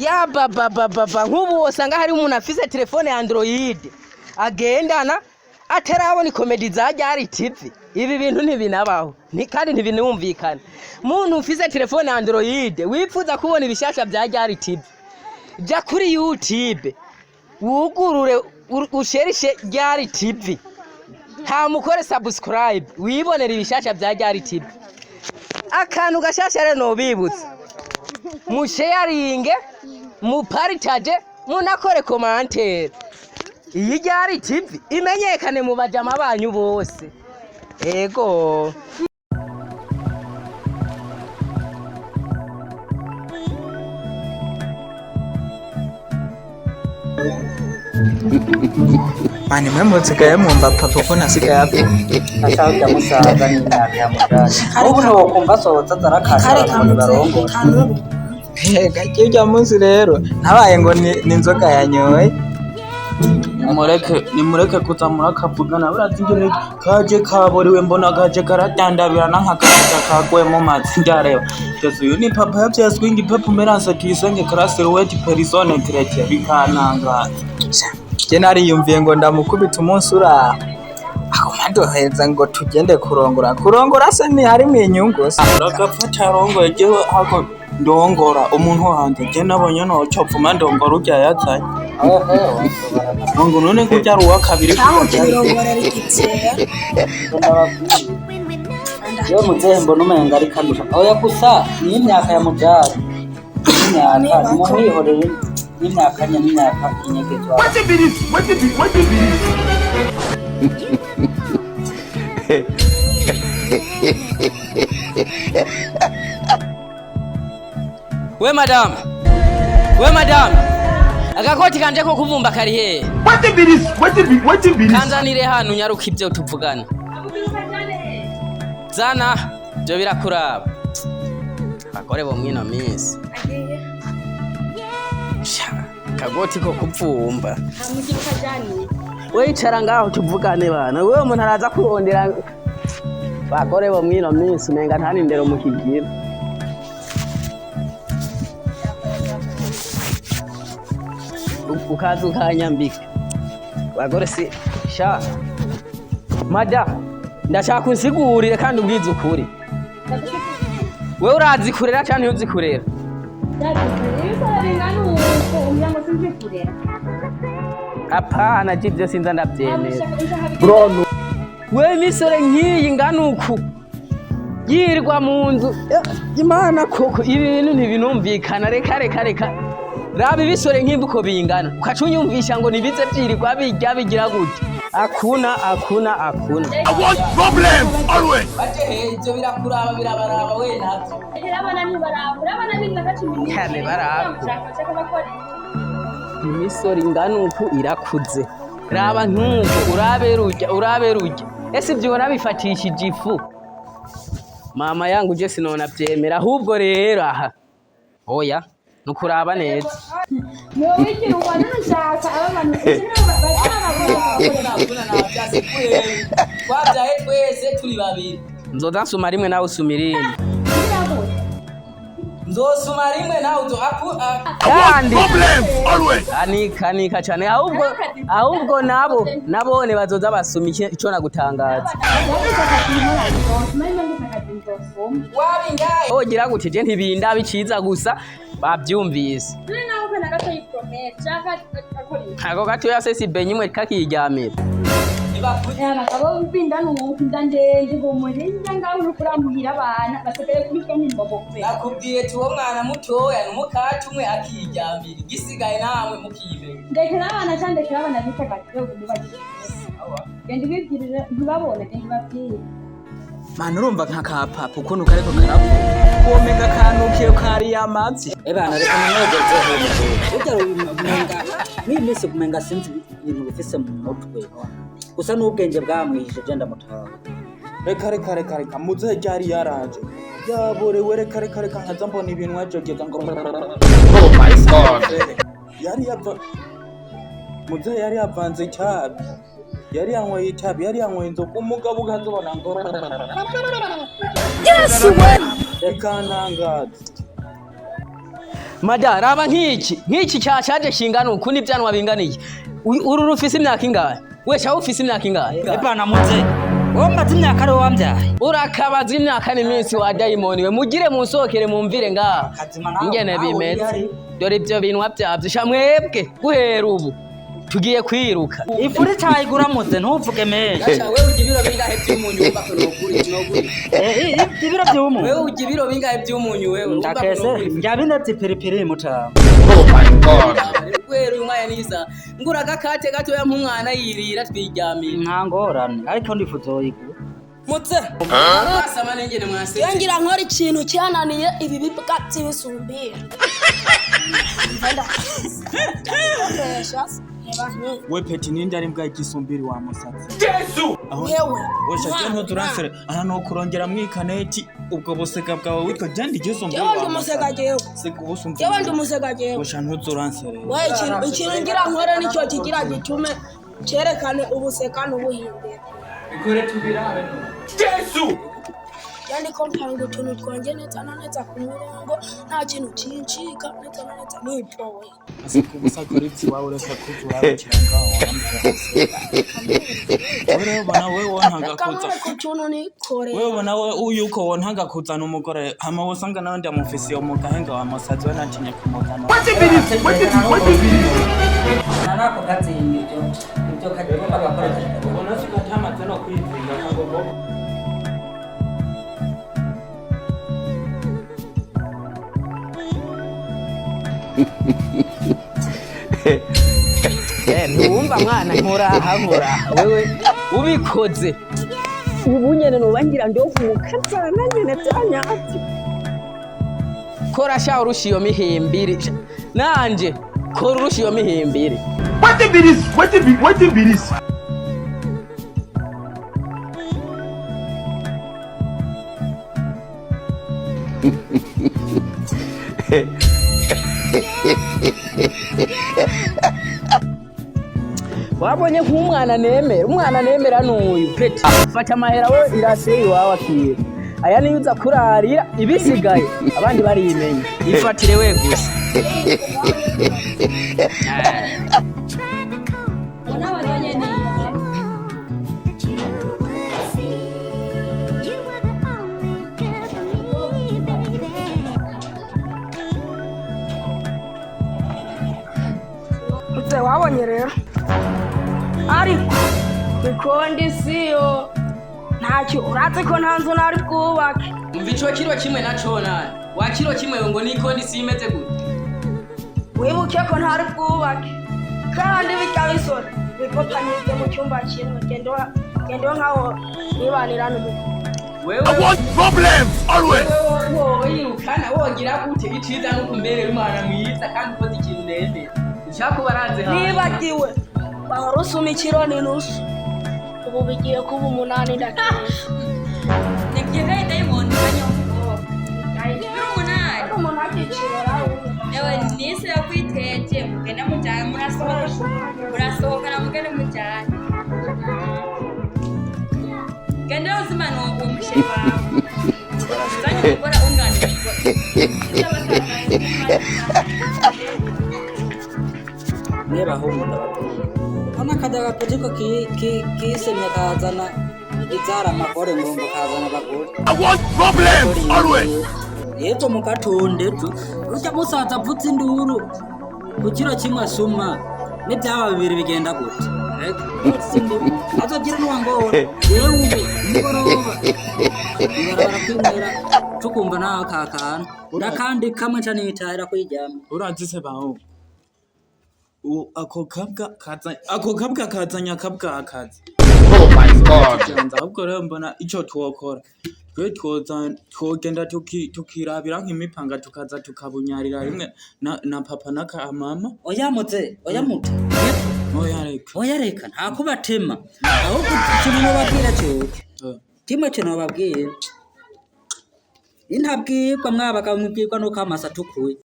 Ya baba baba, nk'ubu wosanga hari umuntu afise telefone ya Android agendana atarabona ikomedi za Ryari TV. Ibi bintu ntibinabaho kandi ntibinumvikana. Muntu ufise telefone ya Android wifuza kubona ibishasha bya Ryari TV, jya kuri YouTube wugurure usherishe Ryari TV, hamukore subscribe, wibonera ibishasha bya Ryari TV. Akantu gashasha rero nobibutsa, musheyaringe, muparitaje, munakore commentaire, iyi Ryari TV imenyekane mu bajama banyu bose. Ego. Mani mwe musigaye mwumva papa uko nasigaye avuga. Ashaka musaza n'imyaka ya mujanye, ubu ntiwokumva asohotse aza arakasha Kare abantu ngo kamutse nibarongore. Kanubu. Mbega urya munsi rero nabaye ngo ni inzoga yanyoye. Nimureke, nimureke kuza murakavugana. Urazi ingene kaje kaboriwe, mbona kaje karadandabirana nk'akaja kaguye mu mazi. Ndareba Yesu, uyu ni papa yavyaye swingi pepu meranse tuyisenge karasiruweti perisone chrétien, bikantangaza. Je nariyumviye ngo ndamukubita umunsi uraho aguma ndoheza ngo tugende kurongora. Kurongora se ntiharimwo inyungu se? Uragapfa carongoye, jewe hako ndongora umuntu wo hanze, je nabonye nocopfuma ndongora urya yazanye ngo none kurya ari uwa kabiri. Cyangwa ukirongorera igitseya. Ndababwiye, yewe muzehe, mbona umenga ariko andusha. Oya, gusa niyo imyaka ya mujari, n'imyaka nimumwihorere, n'imyaka nye n'imyaka inyegezwa. We madamu, we madamu, agakoti kanje ko kuvumba kari hehe? Kanzanire hano unyaruka, ibyo tuvugana. Zana ibyo birakuraba. Abagore bo mwino minsi. Sha, akagoti ko kuvumba. We icara ngaho tuvugane bana. Wewe umuntu araza kurondera. Abagore bo mwino minsi umenga nta n'indero mukigira. Ukaza ukanyambika. Bagore si sha. Mada, ndashaka unsigurire kandi ubwize ukuri. Wewe urazi kurera canke ntuzi kurera? Hapana, jivyo sinza ndavyemera. Wewe imisore nk'iyi ingana uku yirirwa mu nzu. Imana koko, ibintu ntibinumvikana. Reka reka reka, raba ibisore nk'ibi uko bingana, ukaca unyumvisha ngo nibize vyirirwa birya bigira gute? Akuna akuna akuna. Baje he, ivyo birakuraba, birabaraba we navyo. Cyane barako. Imisore ingana uku irakuze, raba ntuko urabe rujya urabe rujya. Ese ibyo ubona bifatishije ifu mama yangu? Je sinona byemera. Ahubwo rero aha oya, nukuraba neza. Twabyaye twese turi babiri, nzoza nsuma rimwe nawe usuma irindi, nzosuma rimwe nawe uzo kandi anika anika cyane. Ahubwo nabo nabone bazoza basuma ico nagutangaza. Wogira gute? Je ntibindaba, iciza gusa bavyumvise. Ako gatoya se si benyi imwe kakiryamira. Abagabo b'inda nuko inda ndende humure inda ngaho uriko uramuhira abana basigaye kubitwa nk'imbogo kubera. Nakubwiye ti uwo mwana mutoya n'umukati umwe akiryamira, igisigaye namwe mukimenya. Ndekera abana cyangwa ndekera abana bitagatifu kumubakira. Genda ubibwirire, ntibabone, genda ubabwire. Mani urumva nka ka papa ukuntu kariko karavuga, womenga kanukiye kariye amazi. Ebana, reka nimwegeze hejuru burya umenga n'iyi minsi umenga sinzi ibintu bifise mu mutwe, gusa n'ubwenge bwamwihije, je ndamutaha. Reka reka reka reka, muzehe ryari yaraje yaborewe. Reka reka reka, nkaza mbona ibintu ajogeza ngo yari yava. Muzehe yari yavanze itabi, yari yanyweye itabi, yari yanyweye inzoga. Umugabo ukazibona ngo bikantangaza. Mada raba nk'iki cyashaje kingana uku n'ibyanwa bingana iki. Uru rufise imyaka ingahe? We shaho ufise imyaka ingahe? Ebana muze, wowe mbaza imyaka ariwe wambyaye. Urakabaza imyaka n'iminsi wa dayimoni we, mugire munsohokere mumvire ngaha Kazima nawe, ingene nawe bimeze. uri Dore ibyo binwa byavyo sha mwebwe, guhera ubu tugiye kwiruka. Ifu ritayigura muze, ntuvuge menshi. Gasha wewe ujya ibiro bingahe by'umunyu wumva ko nogura nogura? Ibiro by'umunyu? Wewe ujya ibiro bingahe by'umunyu wewe wumva ko Ndakese nogura? njya binetse ipiripiri mutama. Guhera uyu mwanya nisa ngura agakate gatoya nk'umwana yirira twiryamira. Nta ngorane, ariko ndifuza woyigura. Muze. Mwasama n'ingene mwasetse. Iyo ngira nkora ikintu cyananiye ibi bibwa by'ibisumbira. Ndabikoresha reba nkiyi. We peti, ninde ari mbwa igisumbiri wa musatsi? Yewe. Wesha je ntuturansere aha no kurongera mwikaneti ubwo busega bwawe witwa je ndi igisumbiri. Jewe ndi umusega jewe. Sega ubusumbiri. Jewe ndi umusega jewe. Wesha ntuturansere. We ikintu ngira nkore nicyo kigira gitume cyerekane ubuseka n'ubuhimbira. Bikore tubirabe no. Yani ko mpanga utuntu twanjye neza na neza ku murongo, nta kintu kincika neza na neza nipoye. Aseka ubusa kora ibyiwawe ureka kuzurabikira ngaho wambwira. Wewe ubona wewe wontanga Reka kuza. nkore ku tuntu nikoreye. Wewe ubona we uyuko wontanga kuzana umugore hama wosanga nawe ndamufise iyo mugahenga wa musazi we natinye kumuzana. Na nako kazinga ibyo kagomba gakora. Ubona sikatamaze no kwizinga kagogo. Ntiwumva mwana, nkuraha nkuraha wewe ubikoze ubu nyene noba ngira ndokumukazana nyene byanyatsi. Kora sha urusha iyo mihimbiri. Sha, nanje kora urusha iyo mihimbiri. Wetin be this? Wetin be this? Wabonye nk'umwana nemera, umwana nemera n'uyu peti. Fata amahera we irasiye iwawe akira aya niyo uza kurarira ibisigaye abandi barimenya, ifatire we gusa. Muze wabonye rero ariko bikondi siyo ntacyo urazi ko nta nzu nari bwubake. Umva ico kiro kimwe na conani wa kiro kimwe ngo nikondi si imeze gute? Wibuke ko ntari bwubake kandi bijya bisora bipopanyirize mu cyumba kimwe gendo nkaho nibanira n'umugore. Wewe I want problems always. wowe yirukana wogira gute, iciza nuko umberera umwana mwiza kandi ukoze ikintu nemera icyakubaranze hanze. Nibagiwe bahora usuma ikiro n'inusu ubu bigiye kuba 8 ndakesha. Nibyigaye dayimoni umwanya w'umukobwa. Biri 8. Umuntu agicira. Yewe nisi yakwiteje mugende mujyane murasohoka murasohokana mugende mujyane. Genda uzimana uwo musheri wawe. Uzanye umugore unganirwa. Niba ahubwo ndababwira hano akajya gapeti ko kisemye kazana izara amagore ngo kazana abagore. I want problems always. Yepfo mu gatonde tu urya musaza apfutse induru ku kiro kimwe asuma n'ibyaba bibiri bigenda gute? Reka, azogira n'uwangora yewe ubu umugoroba ibarabara kwinywera tukumva nawe kakana ndakandi kamwe nca nitahira kuyiryama. Urazi se baho ako kabwa kaza ako kabwa kazanye akabwa akazi. Oh my God. Ahubwo rero mbona ico twokora twe twoza twogenda tukirabira nk'imipanga tukaza tukabunyarira rimwe na papa na ka mama. Oya muze, oya muto. Oya reka. Oya reka nta kubatema, ahubwo ikintu nobabwira cyoke kimwe cyo nobabwira intabwirwa mwabagabo mubwirwa nuko amaso atukuye.